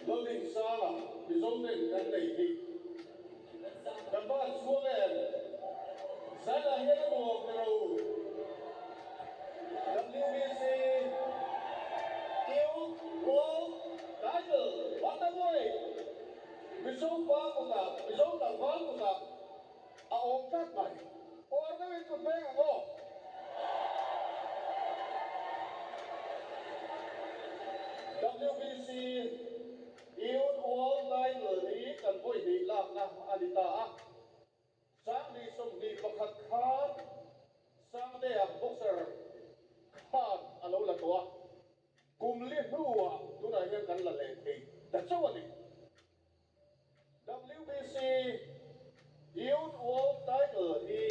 Laldinsanga Mizo nen kan nei hi kan van chhuak em? Zanah hian a nuam ka ro. WBC Youth World Title Bantamweight Mizo pa kutah, Mizo tlangval kutah a awm tlat mai. Uar deuhin kut veng ang aw. WBC Youth World Title hi kan vawi hnih lakna a ni ta a. 2021 khan Sangtea boxer khan a lo la tawh a, kum li hnuah tunah hian kan la leh thei ta chauh a ni. WBC Youth World Title hi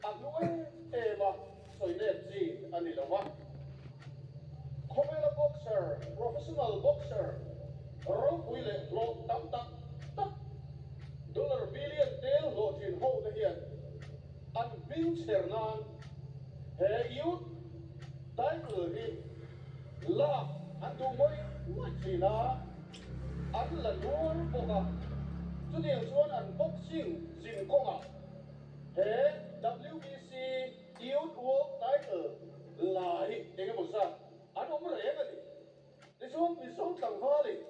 a hnu em em a sawi let chi a ni lo a. Khawvela boxer, professional boxer ropui leh hlawh tam tak tak dollar billion tel hlawh thin ho te hian an hming chher nan he Youth Title hi lak an duh ngawih ngawih thin a. An la nual bawk a, chutiang chuan an boxing zin kawngah he WBC Youth World Title la hi eng emaw zat an awm reng a ni. Tichuan Mizo tlangvalin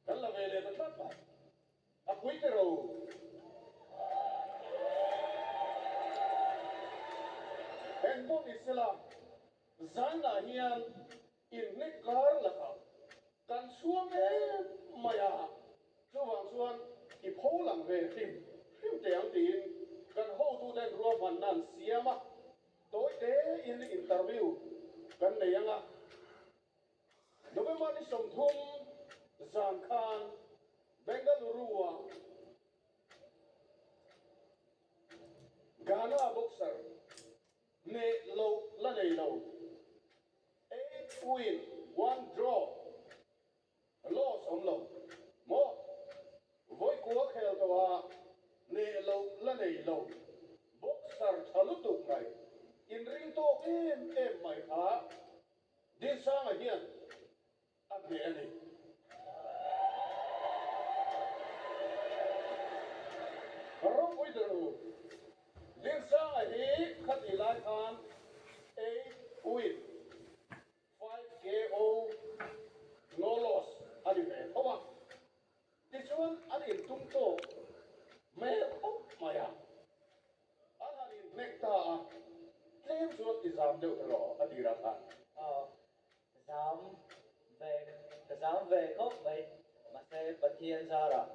kan la ve leh ta tlat mai. A pui ti ro. Eng pawh ni sela, zanah hian inhnek kar lakah kan chhuang em mai a, chuvang chuan i pho lang ve hrim hrim teh ang tiin kan hotuten ruahmanna an siam a, tawi tein interview kan nei ang a. November ni 30 zan khan Bengaluru-ah Ghana boxer hneh loh la nei lo, eight win, one draw, loss awm lo maw? Vawi kua khel tawha hneh loh la nei lo boxer tha lutuk mai, inring tawk em em mai kha Dinsanga hian a hneh a ni. Ropui ber u, Dinsanga hi khatih lai khan eight win, five KO, no loss a ni ve tho a. Tichuan an intum tawk hmel khawp mai a. An han inhnek ta a, tlem chuan i zam deuh ta rawh a tirah khan. Aw, zam ve, ka zam ve khawp mai. Mahse Pathian zarah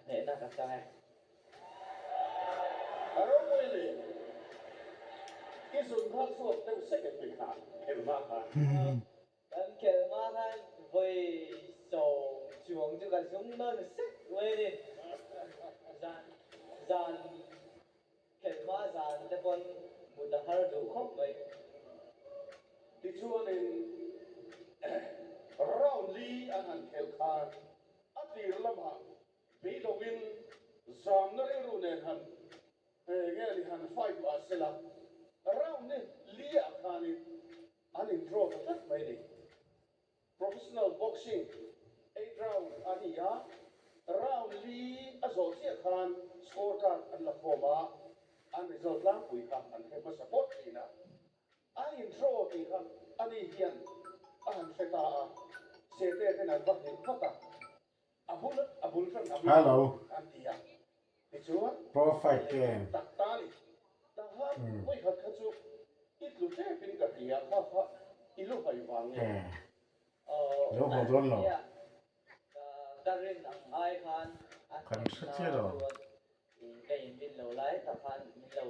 hnehna ka chang e. A ropui a ni. I zun kha chhuak deuh sek em tih kha khelh hma khan. Kan khelh hma khan vawi 10 chuang chu ka zum nawn sek mai a ni. Zan zan khelh hma zan te pawn mut a har duh khawp mai. Tichuanin round li an han khelh khan a tir lamah beidawngin zamna rilru nen han nge ni han fight mah sela round ni li ah khanin An in draw ta tlat mai a ni. Professional boxing eight round a ni a, round li a zawh chiah khan score card an la khawm a, an result tlangpui kha an hre hmasa phawt thin a. An in draw tih kha ani hian a han hre ta a, Sete ten an va hrilh vat a, a bul a bul tan a bul Hello. an ti a, tichuan Pro fight lei game. tak ta a ni. Tahan vawikhat kha chu i tlu tepin ka hria kha kha i lu hai vang nge? Lo haw dawn lo. Ka rin ang ai khan a Kan hnehna hre chiah lo. chuan ka inrin lo lai tak khan min lo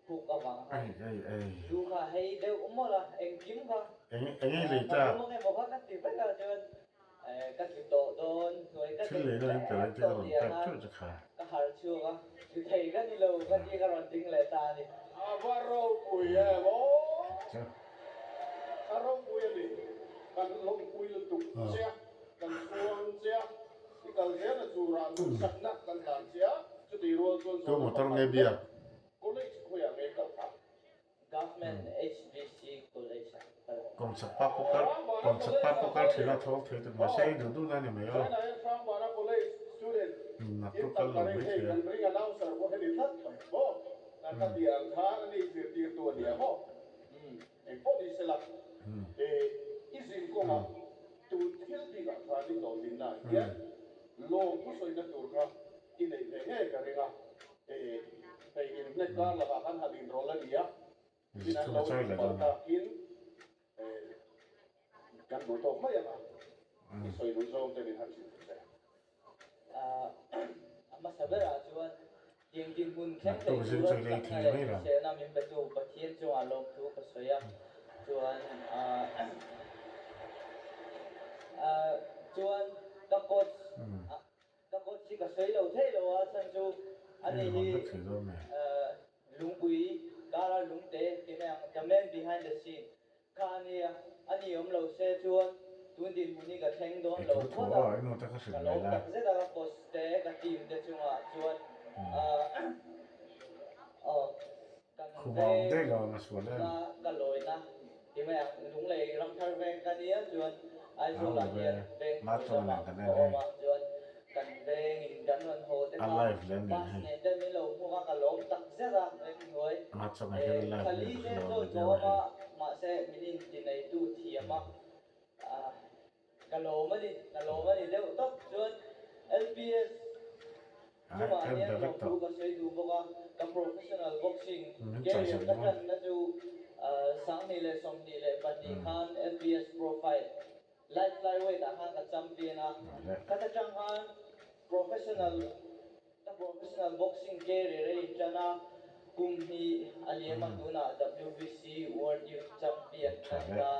huk avang khan Ei ei ei. lu kha hei deuh mawlh a, engkim kha Eng eng ei lei ka ta. rum ang emaw kha ka ti vek a chuan ka tlu tawh dawn hnuai ka Thil deng lei na in tep tel ang tih tawh ka rawn tih type ang teuh che kha. ka harh chhuak a, tlu thei ka ni lo ka ti ka rawn ding leh ta a ni. A va ropui em aw! Chu. A ropui a ni. Kan lawmpui lutuk che a, kan chhuang che a, i kal zel a churah duhsakna kan hlan che a, chutih rual chuan Tu zawhna motor pakhat nge leh biak? College khawiah nge kal kha? Government HBC College ah kal. Kawmchhak pa pawh kal kawmchhak pa pawh kal thin a thawl thei tuk mahse ei duh duhna a ni mai aw. Naktuk kal lo mai thei a. In an lo in palh takin kan duh tawk mai ang a, i sawi duh zawng te min han hrilh duh che. A hmasa berah chuan tiang dinhmun thleng thei tura chakna leh hriselna min petu Pathian chungah lawmthu ka sawi a, chuan chuan ka coach Ka coach hi ka sawi lo thei lo a chhan chu ani hi lungpui kara lungte ti mai ang the man behind the scene kha a nia, a ni awm lo se chuan tun dinhmun hi ka thleng dawn lo phawt a, ka lawm tak zet a ka coach te ka team te chungah chuan aw kan veng ka lawina ti mai ang Lunglei Ramthar veng ka nia chuan Aizawlah hian veng hnuai lamah ka awm a chuan kan vengin kan rawn haw te kha bus nen te min lo hmuak a ka lawm tak zet a veng hnuai thali te chuan ka awm a mahse min intineitu thiam a Ka lawm a ni, ka lawm a ni deuh tawp chuan LPS chungah hian lawmthu ka sawi duh bawk a, ka professional boxing career ka tanna chu 2022 khan LPS Pro Fight Light Flyweight ah khan ka champion a, khata tang khan professional ka professional boxing career a intan a, kum hnih a liam a tunah WBC World Youth Champion ka ni ta.